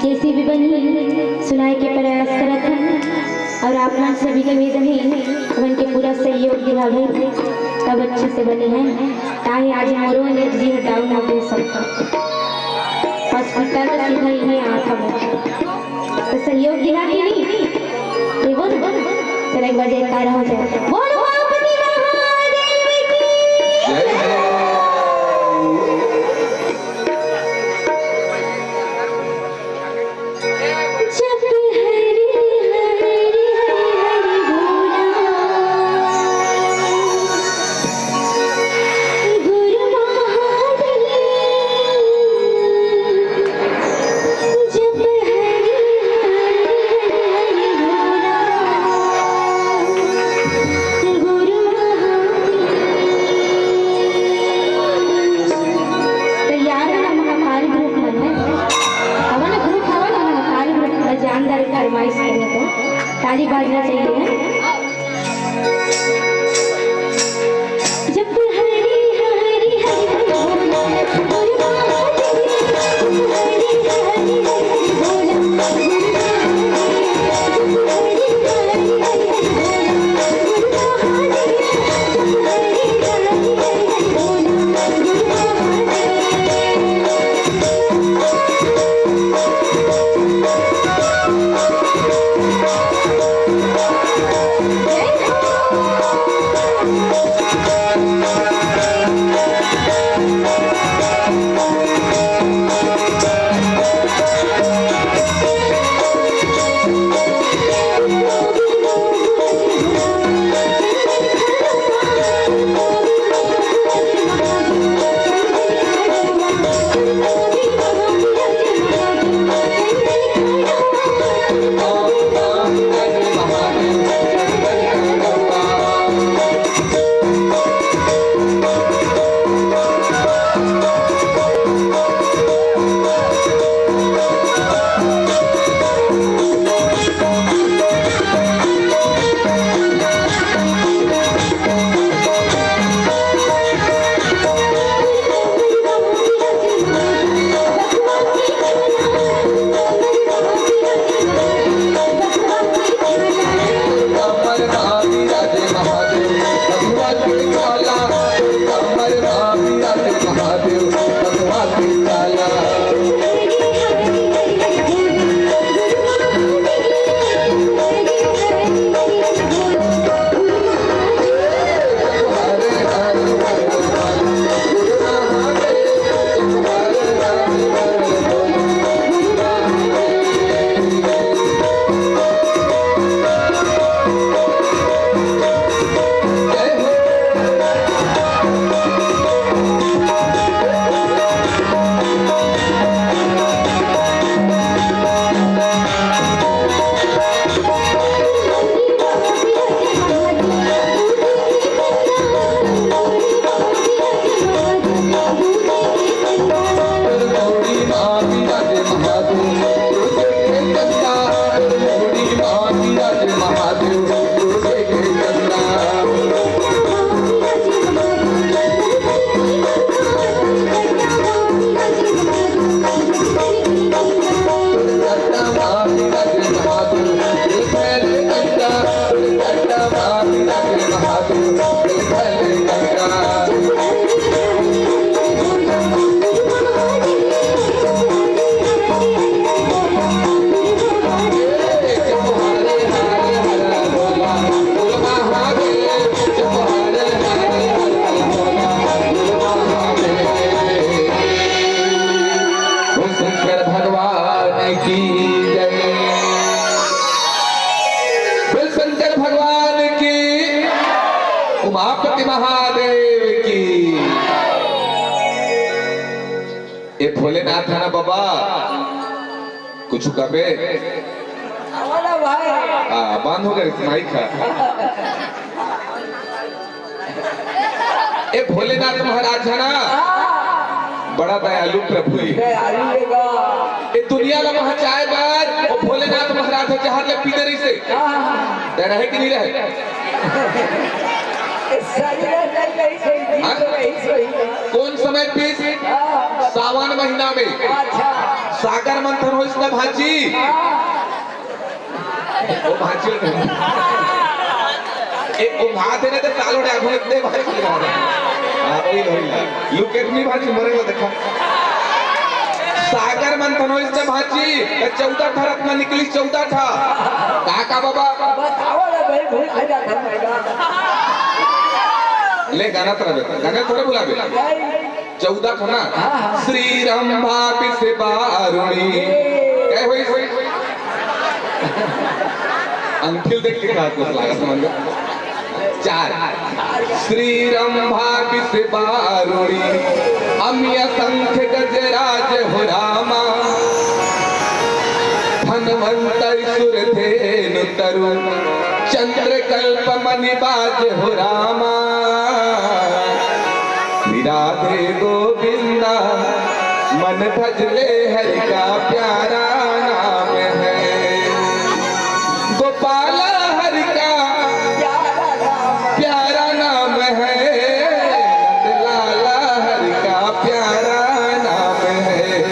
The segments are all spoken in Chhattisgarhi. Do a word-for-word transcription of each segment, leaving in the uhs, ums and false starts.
जैसे भी बनी, सुनाए के प्रयास करत हन और आप मन से भी निवेदन है, हमन के पूरा सहयोग दिहा भाई, तब अच्छे से बनी है। काहे आज मोरो एनर्जी ह डाउन हो गए सबका। हॉस्पिटल तो सीधा इहे आत हवं। तो सहयोग दिहा कि नहीं? ये बोल, चल एक बार जयकारा हो जाए। बोल उमापति महादेव की। जय हो। जप हरि हरि हरि हरि बोला, गुरु महादेव। जप हरि हरि हरि हरि बोला, गुरु महादेव। तैयार है ना महाकाल ग्रुप मन में? हवन ग्रुप, हवन महाकाल ग्रुप में जानदार फरमाइश करे तो ताली बाजना चाहिए। जप हरि हरि हरि हरि बोला, गुरु महादेव। जप हरि हरि हरि हरि बोला, गुरु महादेव। जप हरि हरि हरि हरि बोला, गुरु महादेव। जप हरि हरि हरि हरि बोला, गुरु महादेव। शंकर भगवान की जय। बोल शंकर भगवान की, उमापति महादेव की। ए भोलेनाथ है ना बाबा, कुछ कबे? आवाला भाई। हाँ, बंद हो गए माइक का। ए भोलेनाथ महाराज है ना, बड़ा दयालु प्रभु है। दयालु हे गा। ए दुनिया ला बहचाए बर ओ भोलेनाथ महाराज ह जहर ले पीते रहिसे। हाँ। ते रहे कि नहीं रहे? ए शरीर नहीं, नहीं सही, जी हाँ? तो नहीं सही। कौन समय पीस? हाँ। सावन महीना में अच्छा। सागर मंथन होइस ना भांची। ओ भांची। ए, ओ भांची ने ते तालोड़े आगू दे भांची। हां, ओही, ओही। Look at me भांची, मोरे ला देखा। सागर मंथन होइस ना भांची, त चौदह ठा रत्न निकली, चौदह ठा। का, का बाबा? बताओ ना भाई, भूल आ जाता है। ले, गाना तरह बे, गाना थोड़े बुलाबे। चौदह ठो ना। हां, हां। श्री रंभा बिस बारुणी। काय होइस? अंखिल देख के का कुछ लागत मन। चार। श्री रंभा बिस बारुणी, अमिय संख गजराज हो रामा। धनवंत सुर धेनु तरु, चंद्र कल्प मणि बाज हो रामा। श्री राधे गोविंदा मन भजले हरि का प्यारा नाम है। गोपाला हरि का प्यारा नाम है। नंद लाला हरि का प्यारा नाम है।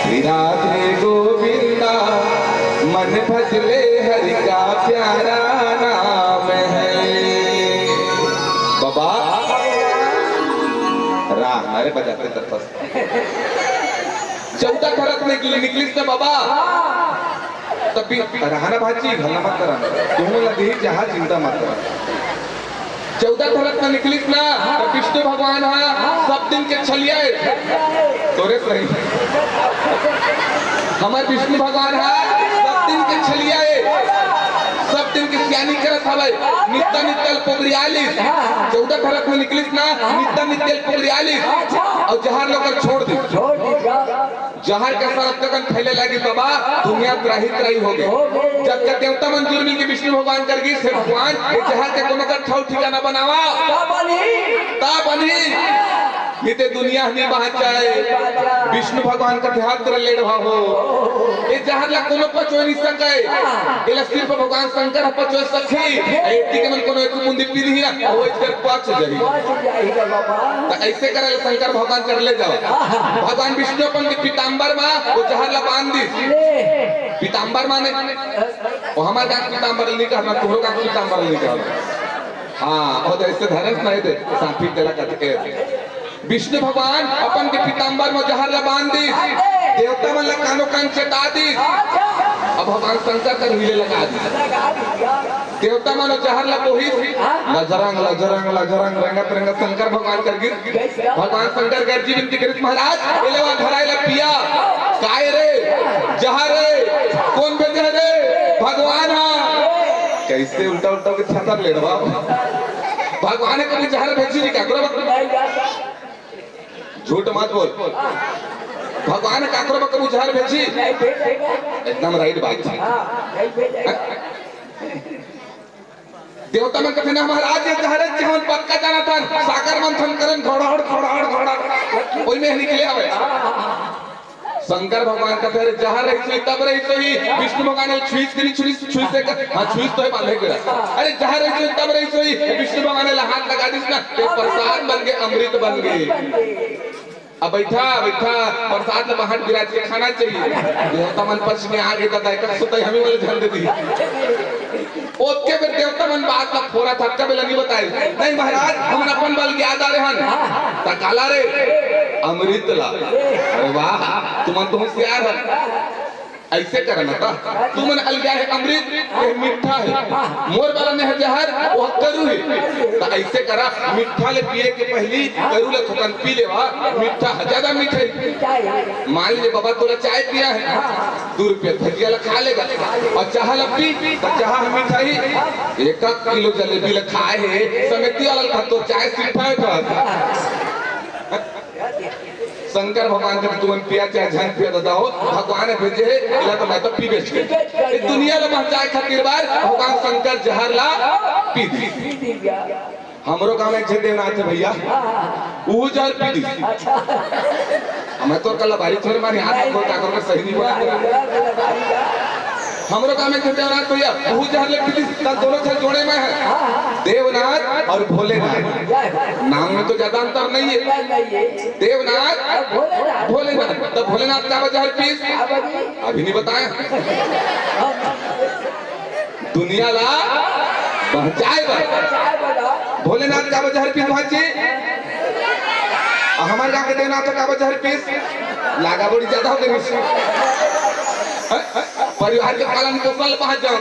श्री राधे गोविंदा मन भजले हरि का प्यारा नाम है। बाबा राम, अरे बजाते तब तक चौदह ठा रत्न निकलिस ना बाबा। तब भी रहना भांची, हल्ला मत करा। तुम ला दिही जहां चिंता मत करा। चौदह ठा रत्न निकलिस ना, त विष्णु भगवान हा सब दिन के छलिया ए। तोरे सही। हमर विष्णु भगवान हा सब दिन के छलिया ए। सब दिन के सियानी करत हवय। नित्ता नित्ता ल पोगरियालिस। चौदह ठा रत्न निकलिस ना, नित्ता नित्ता ल पोगरियालिस। अउ जहर ल ओकर छोड़ दिस। छोड़ दिस। जहर के साथ कन फैले लगिस बाबा, दुनिया त्राही त्राही हो गे। हो गे। जब के देवता मन जुर मिल के विष्णु भगवान कर गिस, "हे भगवान, ये जहर के कोनो कर ठौर ठिकाना बनावा।" का बनही? का बनही? नहीं ते दुनिया नहीं बांचय। विष्णु भगवान कथे, "हाथ रे लेड़वा हो, ये जहर ला कोनो पचोय नहीं सकय। एला सिर्फ भगवान शंकर ह पचोय सकही। एती के मन कोनो एक बूंदी पी लिही ना, वो इधर पच जाही।" पच जाही रे बाबा। त ऐसे करे ले शंकर भगवान कर ले जावा। भगवान विष्णु अपन के पीताम्बर मा वो जहर ला बांध दिस। ले। पीताम्बर माने, वो हमर गांव पीताम्बर नहीं कहना, तोहरो गांव पीताम्बर नहीं कहना। हां, वो तो ऐसे धरस नहीं दे, सांपी तेला कट के। विष्णु भगवान अपन के पीताम्बर मा जहर ला बांध दिस। देवता मन ला कानो कान चेता दिस। अब भगवान शंकर कर हिले लगा दिस। देवता मन जहर ला बोहिस। लजरंग, लजरंग, लजरंग, रेंगत, रेंगत शंकर भगवान कर गिस। भगवान शंकर गरजी बिनती करिस, "महाराज, एले वा धराए ला पिया।" "काय रे? जहर रे? कोन भेजे रे?" "भगवान हा।" कैसे उल्टा उल्टा के छतर लेड़वा। भगवान ह कभू जहर भेजी नहीं, काकरो बक-, झूठ मत बोल। भगवान ह काकरो बक कभू जहर भेजी? नहीं भेजेगा। एकदम राइट बात है। हां, नहीं भेजेगा। देवता मन कथे ना, "महाराज, ये जहर हे, जेहन पक्का जानथन, सागर मंथन करन, घोड़ाहड़, घोड़ाहड़, घोड़ाहड़, ओई में निकले हवे।" शंकर भगवान कथे, "अरे, जहर रहिस होही, तब रहिस होही।" विष्णु भगवान ने छुइस कि नहीं छुइस, छुइस से कर, हां, छुइस तो हे, बांधे के रहा। "अरे, जहर रहिस होही, तब रहिस होही।" विष्णु भगवान ने हाथ लगा दिस ना, ये प्रसाद बन गे, अमृत बन गे। अब बैठा, बैठा, प्रसाद ल बाहर गिरा के खाना चाहिए। देवता मन पक्ष में आ गे, त दायका सुतई हमी वाले ध्यान दे दी। ओतके बेर देवता मन बात ला फोरा था, कबे लगी बताए, "नहीं महाराज, हमन अपन बल ज्यादा रहन।" "त काला रे?" "अमृत ला।" "अरे वाह, तुमन तो होशियार हव।" ऐसे करना था। तुमन अलगा हे अमृत, ये मीठा हे। मोर वाला में हे जहर, वो करू हे। त ऐसे करा, मीठा ले पिए के पहली करू ले थोकन पी लेवा, मीठा हे, ज्यादा मीठा हे। मान लीजिए बाबा तोला चाय पिया हे, दू रुपया भजिया ला खा लेगा, अउ चाह ला पी, त चाह ह मीठा ही। एक किलो जलेबी ला खाए हे, समिति वाला ला तो चाय सिर्फ खाए था। शंकर भगवान जब तुमन पिया चाहे झन पिया दादा हो, भगवान भेजे हे, इला तो मैं तो पीबेच के। ये दुनिया ला बचाए खातिर बार भगवान शंकर जहर ला पी दी। हमरो गांव में एक झन देवनाथ हे भैया, वो जहर पी दी। मैं तो कल बारी थोड़े मारी हाथ को ताकर के सही नहीं बोला। हमरो गांव में एक ठो देवनाथ भैया, बहुत जहर ले पीतिस, त दोनों झन जोड़े में है। देवनाथ और भोलेनाथ। नाम में तो ज्यादा अंतर नहीं है। देवनाथ, भोलेनाथ। तो भोलेनाथ काबर जहर पीस? अभी नहीं बताया। दुनिया ला बहचाए बर। भोलेनाथ काबर जहर पीस भांची? अउ हमर गांव के देवनाथ काबर जहर पीस? लागा बड़ी ज्यादा हो गई। हैं? परिवार के पालन पोषण ला पहुंच जाओ।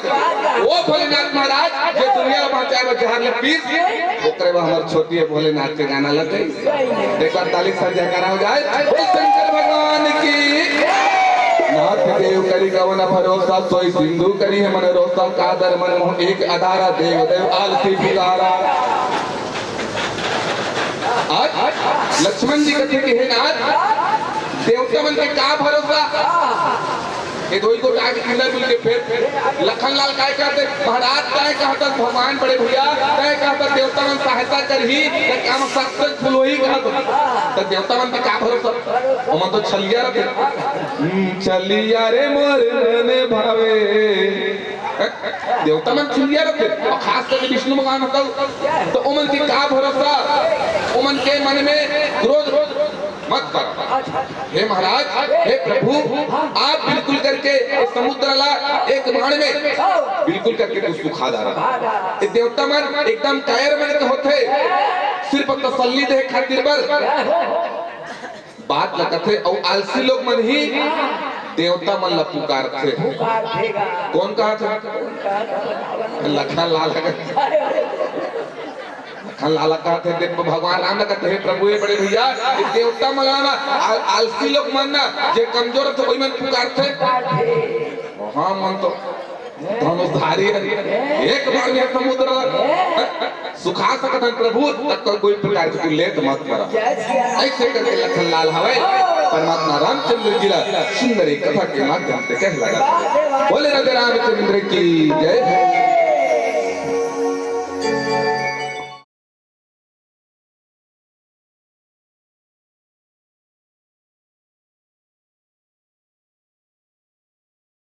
वो भोलेनाथ महाराज जो दुनिया ला बहचाए बर जहर ला पीस, ओकरे बर हमर छोटी है भोलेनाथ के गाना ला दे। एक बार ताली से जयकारा हो जाए। बोल शंकर भगवान की। नाथ देव करी कवन भरोसा, सोई सिंधु करी है मन रोसा, कादर मन मोह एक अधारा, देव देव आलसी पुकारा। आज लक्ष्मण जी कथे कि हे नाथ, देवता मन के का भरोसा? ये दोई को आके किंदा मिल के फिर लखन लाल काय कहते, महाराज काय कहता, भगवान बड़े भैया काय कहता, देवता मन सहायता करही, त काम सक्सेसफुल होही कहता। त देवता मन के का भरोसा? ओमन तो छलिया रथे। हम्म, छलिया रे मोर मन भावे। देवता मन छलिया रथे, अउ खास करके विष्णु भगवान होता, त ओमन के का भरोसा? ओमन के मन में क्रोध मत कर। हे महाराज, हे प्रभु, आप बिल्कुल करके ये समुद्र ला एक बाण में बिल्कुल करके तू सुखा डारा। ये देवता मन एकदम कायर मन के होथे, सिर्फ तसल्ली दे खातिर बर बात ला कथे, अउ आलसी लोग मन ही देवता मन ला पुकारथे। कौन कहा था? लखन लाल। लखन लाल कहा थे, देख भगवान राम ने कहते, हे प्रभु, हे बड़े भैया, ये देवता मन ला ना, आल-, आलसी लोग मन ना, जे कमजोर थे, वही मन पुकारथे। हाँ, मन तो धनुषधारी है, एक बाण में समुद्र सुखा सकत हन प्रभु, तब तो कोई प्रकार के तू लेट मत करा। ऐसे करके लखन लाल हवे, परमात्मा रामचंद्र जी ला सुंदर एक कथा के माध्यम से कहे लगा। बोले राजा रामचंद्र की जय।